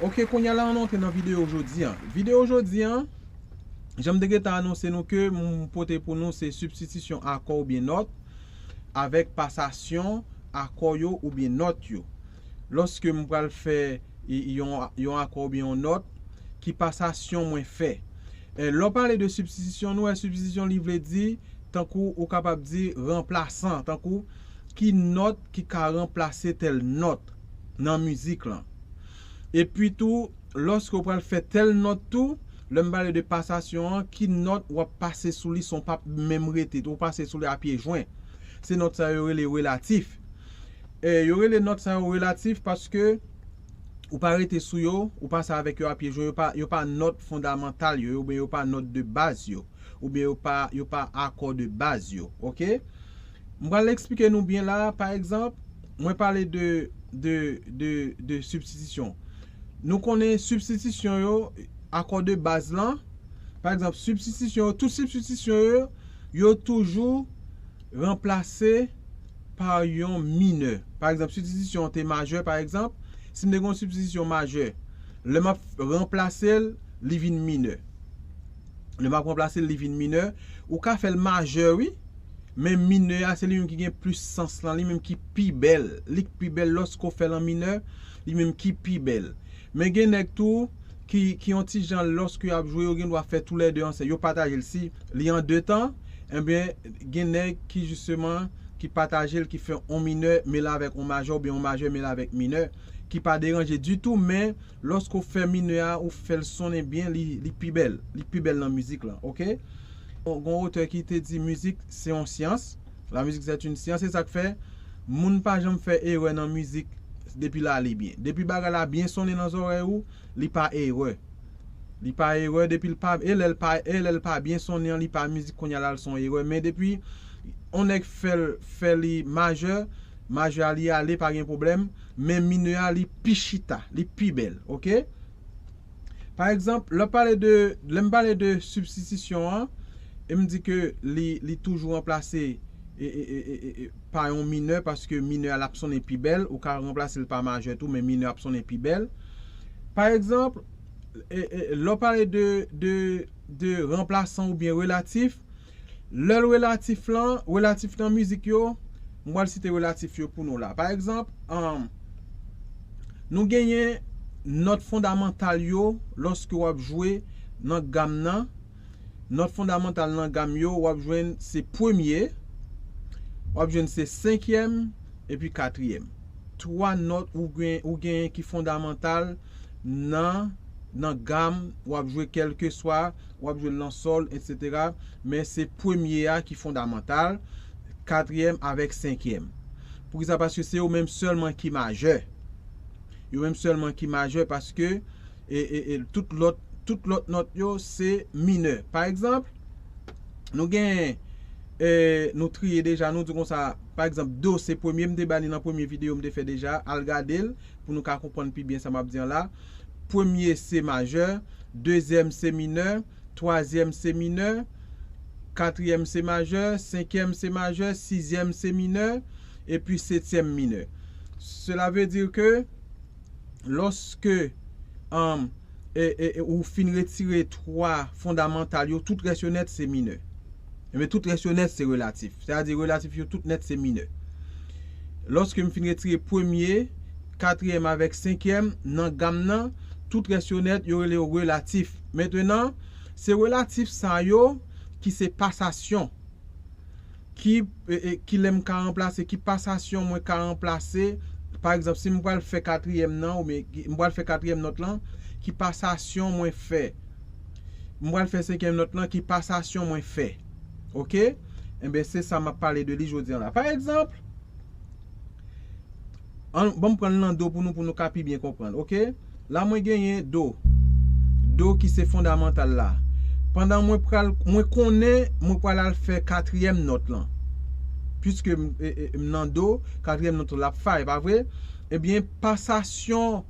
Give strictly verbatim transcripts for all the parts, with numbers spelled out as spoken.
Ok, kounye a la, ann antre nan videyo jodi a. Videyo jodi a, jan m te gentan anonse nou ke m pote pou nou se sibstitisyon akò oubyen nòt avèk pasasyon akò yo oubyen nòt yo. Lòske m pral fè yon, yon akò oubyen yon nòt, ki pasasyon mwen fè? E, lè w pale de sibstitisyon, nou wè sibstitisyon li vle di, tankou ou kapab di ranplasan, tankou ki nòt ki ka ranplase tèl nòt nan mizik lan. Epi tou, lòske w pral fè tèl nòt tou, lè m pale de pasasyon an, ki nòt w ap pase sou li san w p ap menm rete, ou pase sou li a pye jwen. Se nòt sa yo rele relatif. E, yo rele nòt sa yo relatif paske ou pa rete sou yo, ou pase avèk yo a pye jwen, yo pa, yo pa nòt fondamantal yo, oubyen yo pa nòt de baz yo, oubyen yo pa, yo pa akò de baz yo, ok? M pral eksplike nou byen la, pa egzanp, mwen pale de, de, de, de sibstitisyon. Nou konnen sibstitisyon yo, akò de baz lan, pa egzanp, sibstitisyon yo, tout sibstitisyon yo, yo toujou ranplase pa yon minè. Pa egzanp, sibstitisyon an te majè, pa egzanp, si m te gen yon sibstitisyon majè, lè m ap ranplase l, li vin minè. Lè m ap ranplase l, li vin minè. Ou ka fè l majè, wi, men minè a, se li menm ki gen plis sans lan, li menm ki pi bèl. Li k pi bèl lòske w fè l an minè, li menm ki pi bèl. Men gen nèg tou ki, ki yon ti jan lòske y ap jwe, yo gen dwa fè toulède ansanm. Yo pataje l. Si li an de tan, enben, gen nèg ki jisteman, ki pataje l, ki fè on minè mele avèk on majè, oubyen on majè mele avèk minè, ki pa deranje ditou, men lòske w fè minè a, ou fè l sonnen byen, li, li pi bèl. Li pi bèl nan mizik lan, ok? Gon, gon otè ki te di mizik se yon syans. La musique c'est une science, se sa k fè moun pa janm fè erè nan mizik depi l ale byen. Depi bagay la byen sonnen nan zòrèy ou, li pa erè. Li pa erè depi l pa, e lè l pa, e lè l pa byen sonnen an, li pa mizik kounye a la l se yon erè. Men depi on nèg fè l, fè li majè, majè a li ale, pa gen pwoblèm, men minè a li pi chita, li pi bèl, ok? Pa egzanp, lè pale de, lè m pale de sibstitisyon an, e m di ke li, li toujou ranplase e, e, e, e, e, e, pa yon minè, paske minè a l ap sonnen pi bèl, ou ka ranplase l pa majè tou, men minè ap sonnen pi bèl. Pa egzanp, e, e, lè w pale de, de, de ranplasan oubyen relatif, lè l relatif lan, relatif nan mizik yo, m pral site relatif yo pou nou la. Pa egzanp, um, nou genyen nòt fondamantal yo lòske w ap jwe nan gam nan. Nòt fondamantal nan gam yo, w ap jwenn se premye, w ap jwenn se senkyèm, epi katriyèm. Twa nòt ou gen, ou genyen ki fondamantal nan, nan gam w ap jwe, kèlkeswa w ap jwe l nan sòl, etsetera. Men se premye a ki fondamantal, katriyèm avèk senkyèm. Poukisa? Paske se yo menm sèlman ki majè. Yo menm sèlman ki majè paske e, e, e tout lòt, tout lòt nòt yo se minè. Pa egzanp, nou gen, e, nou triye deja, nou di konsa, pa egzanp, do se premye, m te ba li nan premye videyo m te fè deja, al gade l pou nou ka konprann pi byen sa m ap di an la. Premye se majè, dezyèm se minè, twazyèm se minè, katriyèm se majè, senkyèm se majè, sizyèm se minè, epi setyèm minè. Cela veut dire que lòske, um, e, e, e, ou fin retire twa fondamantal yo, tout rès yo nèt se minè. Ebyen, tout rès yo nèt se relatif. Sètadi relatif yo tout nèt se minè. Lòske m fin retire premye, katriyèm avèk senkyèm nan gam nan, tout rès yo nèt, yo rele yo relatif. Mentenan, se relatif sa yo ki se pasasyon. Ki, e, e, ki lè m ka ranplase, ki pasasyon mwen ka ranplase, pa egzanp, si m pral fè katriyèm nan, oubyen ki, m pral fè katriyèm nòt lan, ki pasasyon mwen fè? M pral fè senkyèm nòt lan, ki pasasyon mwen fè? Ok? Enben, se sa m ap pale de li jodi an la. Pa egzanp, an, ban m pran l nan do pou nou, pou nou ka pi byen konprann, ok? La, mwen genyen do. Do ki se fondamantal la. Pandan mwen pral, mwen konnen mwen pral al fè katriyèm nòt lan. Piske m, e, e, m nan do, katriyèm nòt la ap fa, e pa vre? Ebyen, pasasyon,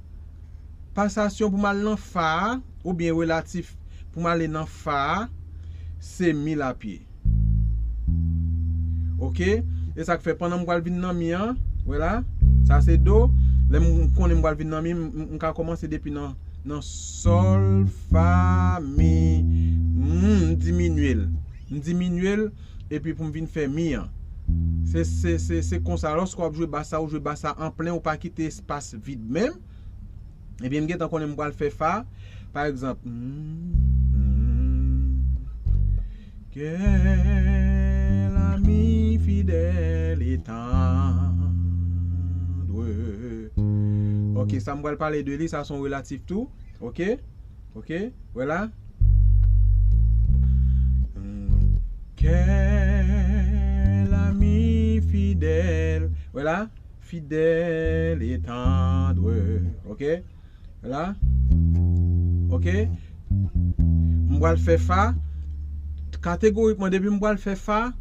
pasasyon pou m al nan fa a, oubyen relatif pou m ale nan fa a, se mi l ap ye. Ok? E sa k fè pandan m pral vin nan mi an, wè la, sa se do, Lè m konnen m pral vin nan mi, m, m, m ka kòmanse depi nan, nan sòl, fa, mi. M diminye l. M diminye l, epi pou m vin fè mi an. Se, se, se, se konsa, lòske w ap jwe bas la, ou jwe bas la an plen, ou pa kite espas vid menm. Ebyen, m gentan konnen m pral fè fa. Pa egzanp, mm, mm, quel ami fidèle et tendre. Ok, sa m pral pale de li, sa se yon relatif tou. Ok? Ok? Wè la? Mm, quel ami fidèle. Wè la? Fidèle et tendre. Ok? Wè la? Ok? M pral fè fa. Kategorikman, depi m pral fè fa,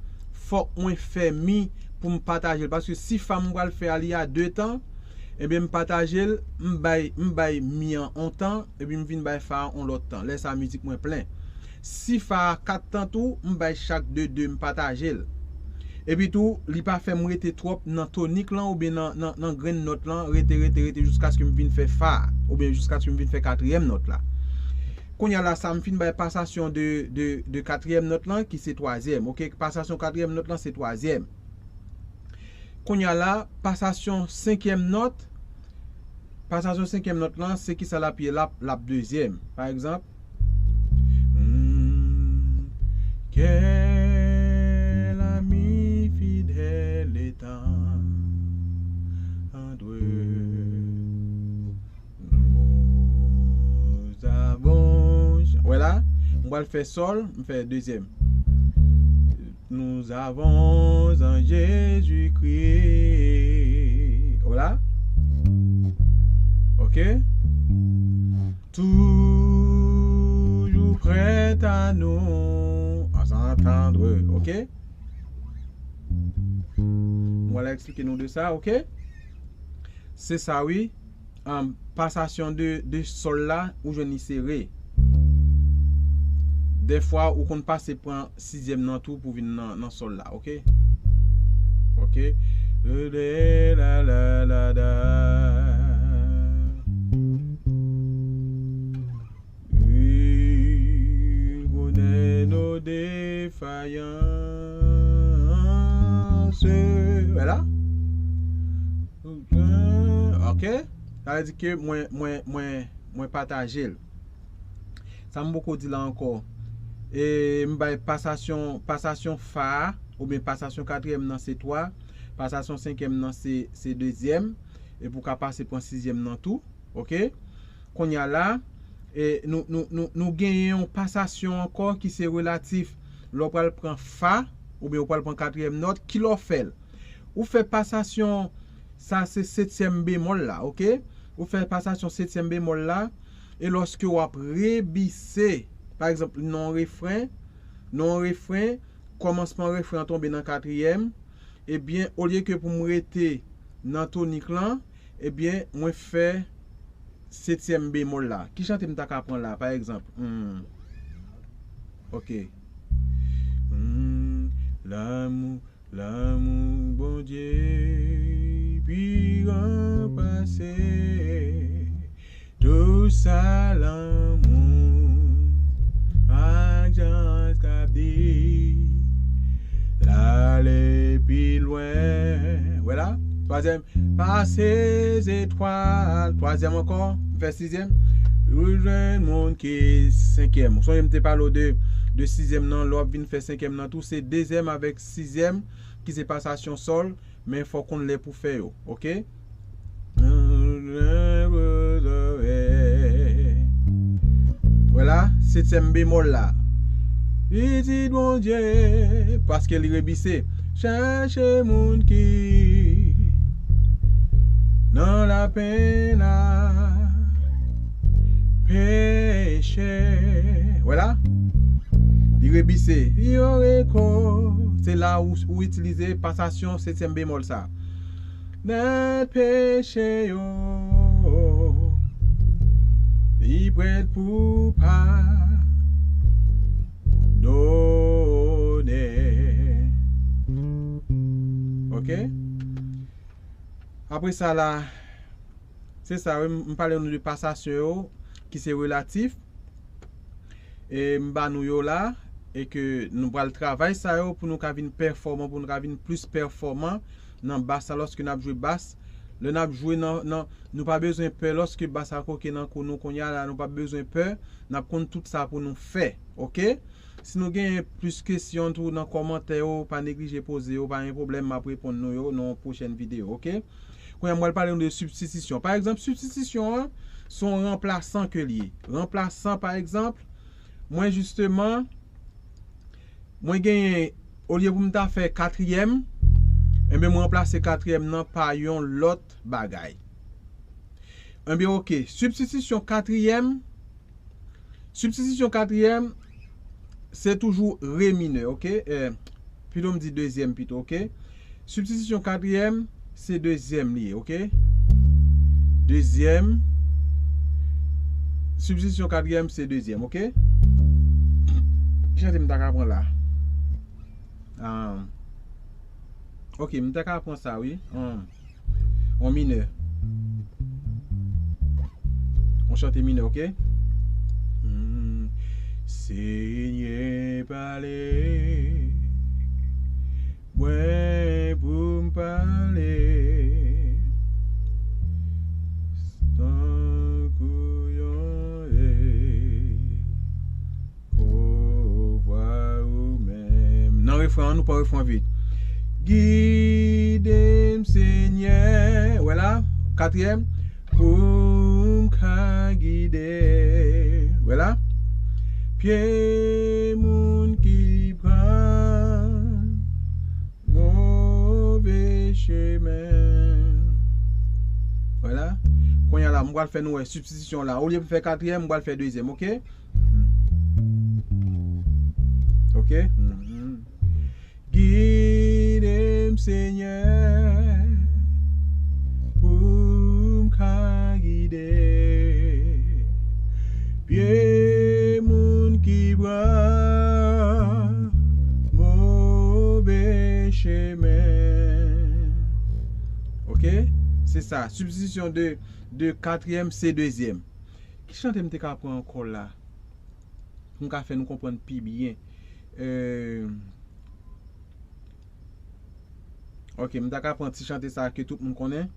fòk mwen fè mi pou m pataje l. Paske si fa m pral fè a, li a de tan, ebyen, m pataje l, m bay, m bay mi an on tan, epi m vin bay fa a on lòt tan. Lè sa, mizik mwen plen. Si fa a kat tan tou, m bay chak de de, m pataje l. Epi tou, li pa fè m rete twòp nan tonik lan oubyen nan, nan, nan grenn nòt lan, rete, rete, rete jiskaske m vin fè fa, oubyen jiskaske m vin fè katriyèm nòt la. Kounye a la, sa m fin bay pasasyon de, de, de katriyèm nòt lan, ki se twazyèm, ok? Pasasyon katriyèm nòt lan, se twazyèm. Kounye a la, pasasyon senkyèm nòt, pasasyon senkyèm nòt lan, se kisa l ap ye? L ap, l ap dezyèm. Pa egzanp, mm, quel ami fidèle et tendre nous avons. Wè la, m pral fè sòl, m fè dezyèm. Nous avons en Jésus-Christ. Wè la. Ok? Toujours prêt à nous entendre. Ok? Mwen la eksplike nou de sa, ok? Se sa, wi. An, pasasyon de, de sòl la, ou jwenn li sere. Dèfwa, ou konn pase pran sizyèm nan tou pou vin nan, nan sòl la, ok? Ok? La, la, la, la. Il connaît nos défaillances. Wè la. Ok. Sa vle di ke mwen, mwen, mwen, mwen pataje l. Sa m poko di la ankò. E m bay pasasyon, pasasyon fa a, oubyen pasasyon katriyèm nan se twa, pasasyon senkyèm nan se, se dezyèm, epi ou ka pase pran sizyèm nan tou, ok? Kounye a la, e, nou, nou, nou, nou genyen yon pasasyon ankò ki se relatif. Lè w pral pran fa, oubyen w pral pran katriyèm nòt, kilè w fè l? Ou fè pasasyon, sa se setyèm bemòl la, ok? Ou fè pasasyon setyèm bemòl la, e lòske w ap rebise, pa egzanp, nan yon refren, nan yon refren, kòmansman refren an tonbe nan katriyèm, ebyen, olye ke pou m rete nan tonik lan, ebyen, mwen fè setyèm bemòl la. Ki chante m ta ka pran la, pa egzanp? Hmm. Ok. Hmm, lanmou, lanmou Bondye pi gran pase tout sa lanmou ak jan k ap di l ale pi lwen. Wè la? Twazyèm. Pase zetwal. Twazyèm ankò. M fè sizyèm. Ou jwenn moun ki senkyèm. Ou sonje m te pale w de, de sizyèm nan. Lè w ap vin fè senkyèm nan tou, se dezyèm avèk sizyèm ki se pasasyon sòl, men fò w konn lè pou fè yo. Ok? Wè la, setyèm bemòl la. Pitit Bondye, paske li rebise. Chèche moun ki nan lapenn la, peche. Wè la, li rebise. Yo reko. Se la ou, ou itilize pasasyon setyèm bemòl sa. Nèt peche yo, li prèt pou padone. Ok? Apre sa la, Se sa, wi, m pale nou de pasasyon yo ki se relatif. E m ba nou yo la, e ke nou pral travay sa yo pou nou ka vin pèfòman, pou nou ka vin plis pèfòman nan bas la lòske n ap jwe bas. Lè n ap jwe nan, nan, nou pa bezwen pè lòske bas la koke nan kou nou kounye a la, nou pa bezwen pè, n ap konn tout sa pou nou fè, oke? Si nou genyen plis kesyon tou nan kòmantè yo, pa neglije poze yo, pa gen pwoblèm, m ap reponn nou yo nan yon pwochèn videyo, oke? Kounye a, m pral pale nou de sibstitisyon. Pa egzanp, sibstitisyon an, se yon ranplasan ke l ye. Ranplasan, pa egzanp, mwen jisteman, mwen genyen, olye pou m ta fè katriyèm, enben, mwen ranplase katriyèm nan pa yon lòt bagay. Enben, oke, sibstitisyon katriyèm, sibstitisyon katriyèm, se toujou re minè, oke? Eh, pito m di dezyèm pito, oke? Sibstitisyon katriyèm, se dezyèm li ye, oke? Dezyèm. Sibstitisyon katriyèm, se dezyèm, oke? Ki chante m ta ka pran la? Ah. Oke, m ta ka pran sa, wi. Ah. On minè. On chante minè, oke? Hmm. Senyè, pale. Mwen pou m pale. Tankou yon e. Pouvwa ou menm. Nan refren an, nou pran refren an vit. Gide m, Senyè. Wè la. Katriyèm. Pou m ka gide. Wè la. Pye moun ki pran move chemen. Wè la. Kounye a la, m pral fè nou wè sibstitisyon la. Olye pou fè katriyèm, m pral fè dezyèm, oke? Hmm. Oke? Hmm. Gide m, Senyè, pou m ka gide pye moun ki pran move chemen. Oke? Se sa. Sibstitisyon de, de katriyèm, se dezyèm. Ki chante m te ka pran ankò la? Pou m ka fè nou konprann pi byen. Euh, ok, m ta ka pran ti chante sa ke tout moun konnen.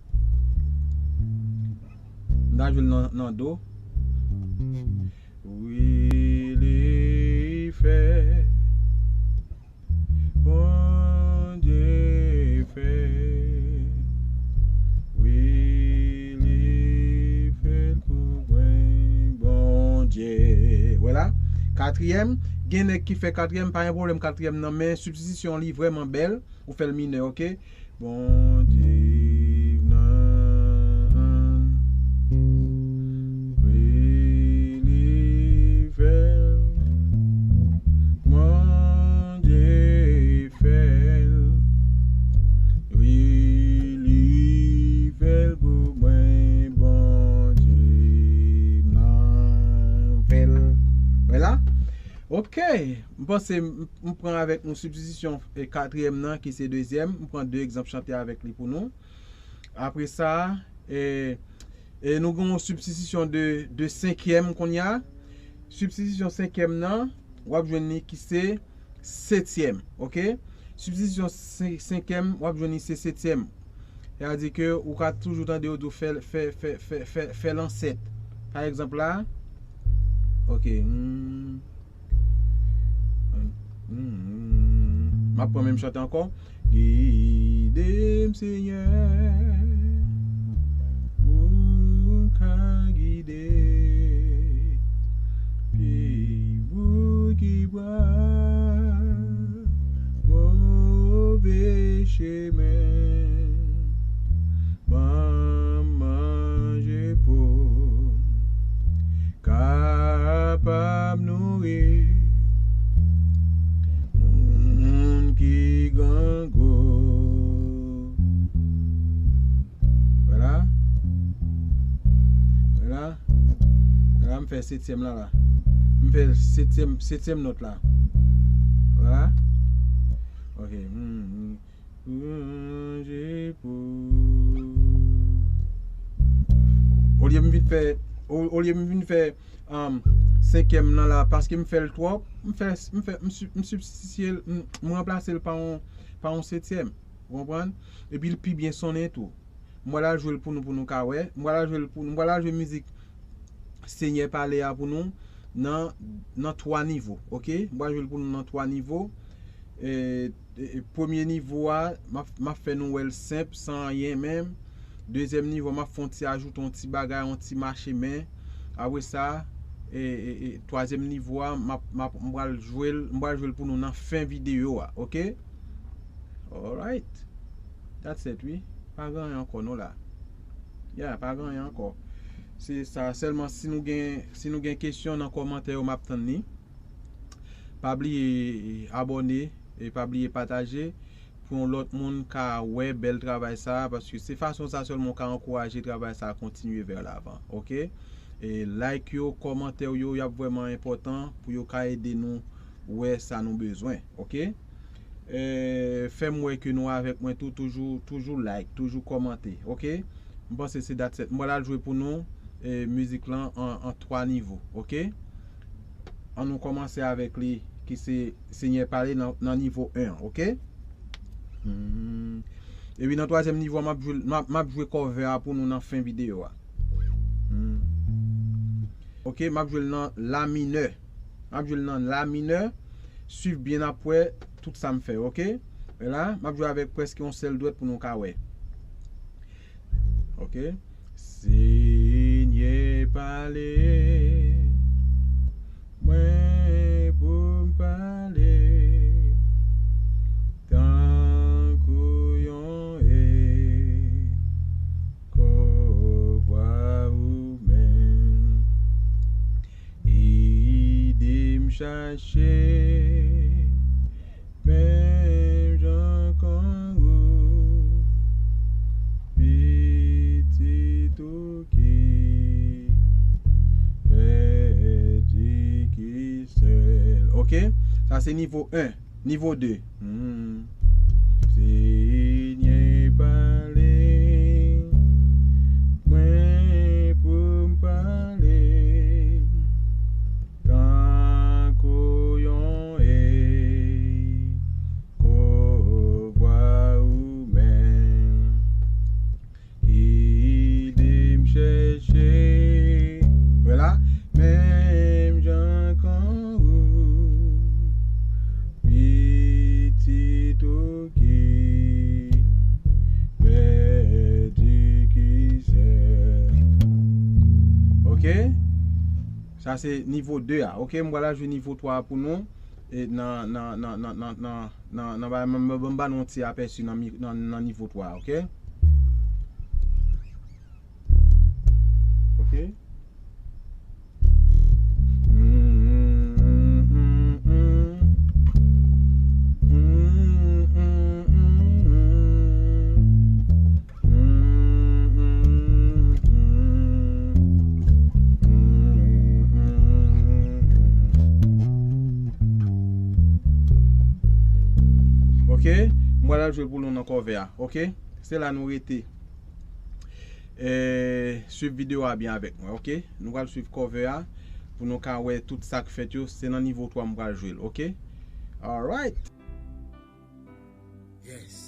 M ta jwe l nan, nan do. Wi, li fè. Bondye fè. Wi, li fè l pou mwen, Bondye. Wè la. Katriyèm. Gen nèg ki fè katriyèm, pa gen pwoblèm katriyèm nan, men sibstitisyon li vrèman bèl. Ou fè l minè, oke? Bondye nan. Wi, li fè l. Bondye fè l. Wi, li fè l pou mwen. Bondye nan fè l. Wè la? Oke. M panse m, m pran avèk nou sibstitisyon, e, katriyèm nan, ki se dezyèm. M pran de egzanp chante avèk li pou nou. Apre sa, e, e nou gen yon sibstitisyon de, de senkyèm kounye a. Sibstitisyon senkyèm nan, w ap jwenn li ki se setyèm, oke? Sibstitisyon sen-, senkyèm, w ap jwenn li se setyèm. Sètadi ke ou ka toujou tande yo di w fè, fè, fè, fè, fè, fè l an sèt. Pa egzanp la, oke, hmm, hmm, m ap pran menm chante ankò. Gide m, Senyè, pou m ka gide pye moun ki pran move chemen. Ban m manje pou m kapab nouri moun ki grangou. Vwala. Vwala. Vwala, m fè setyèm la, la. M fè setyèm, setyèm nòt la. Vwala. Ok. Hmm, hmm. Manje pou Olye m vin fè, o- olye m vin fè um, senkyèm nan la, paske m fè l twòp, m fè, m fè, m, sib- m sibstitye l, m, m ranplase l pa yon, pa yon setyèm. Ou konprann? Epi l pi byen sonnen tou. M pral jwe l pou nou, pou nou ka wè. M pral jwe l pou nou. M pral jwe mizik Senyè Pale a pou nou nan, nan twa nivo, oke? M pral jwe l pou nou nan twa nivo. E, e, e, premye nivo a, m ap, m ap fè nou wè l senp, san anyen menm. Dezyèm nivo a, m ap fè yon ti ajoute, yon ti bagay, yon ti mache men. Apre sa, e, e, e, twazyèm nivo a, m ap, m ap, m pral jwe l, m pral jwe l pou nou nan fen videyo a, oke? Alright. That's it, wi. Pa gen anyen ankò, non, la. Yeah, pa gen anyen ankò. Se sa, sèlman si nou gen, si nou gen kesyon nan kòmantè yo, m ap tann li. Pa bliye abòne e pa bliye pataje pou yon lòt moun ka wè bèl travay sa a, paske se fason sa sèlman w ka ankouraje travay sa a kontinye vè lavan, oke? E like yo, kòmantè yo, y ap vrèman enpòtan pou yo ka ede nou wè sa nou bezwen, oke? E, fè m wè ke nou avèk mwen tou, toujou, toujou like, toujou kòmante, oke? M panse se dat sèt. M pral jwe pou nou, e, mizik lan an, an twa nivo, oke? An nou kòmanse avèk li, ki se Senyè Pale nan, nan nivo en an, oke? Hmm. Epi nan twazyèm nivo a, m ap jwe, m ap, m ap jwe cover a pou nou nan fen videyo a. Hmm. Oke, m ap jwe l nan la minè. M ap jwe l nan la minè. Swiv byen, n ap wè tout sa m fè, oke? E la, m ap jwe avèk prèske yon sèl dwèt pou nou ka wè. Oke? Senyè, pale mwen pou m pale tankou yon eko vwa ou menm. Ede m chache menm jan kon ou, pitit ou ki pèdi ki sèl. Oke? Sa se nivo en. Nivo de. Hmm. Senyè, pale mwen pou m pale tankou yon eko vwa ou menm. Kite m chèche. Vwala. Menm jan kon ou, pitit ou ki pèdi ki sèl. Oke? Sa se nivo de a. Oke, m pral jwe nivo twa a pou nou. E nan, nan, nan, nan, nan, nan, nan, nan, ban m ba nou yon ti apèsi nan, mi- nan, nan nivo twa a, oke? Oke? Oke, m pral jwe pou nou nan cover a, oke? Se la nou rete. E, swiv videyo a byen avèk mwen, oke? Nou pral swiv cover a pou nou ka wè tout sa k fèt yo. Se nan nivo twa m pral jwe l, oke? Alright. Yes.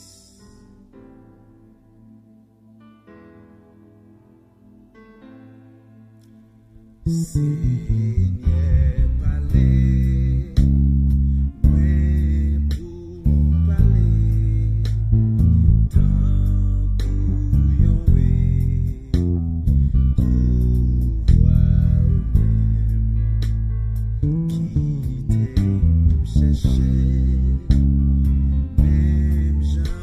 Senyè, pale mwen pou m pale tankou yon eko vwa ou menm. Kite m chèche menm jan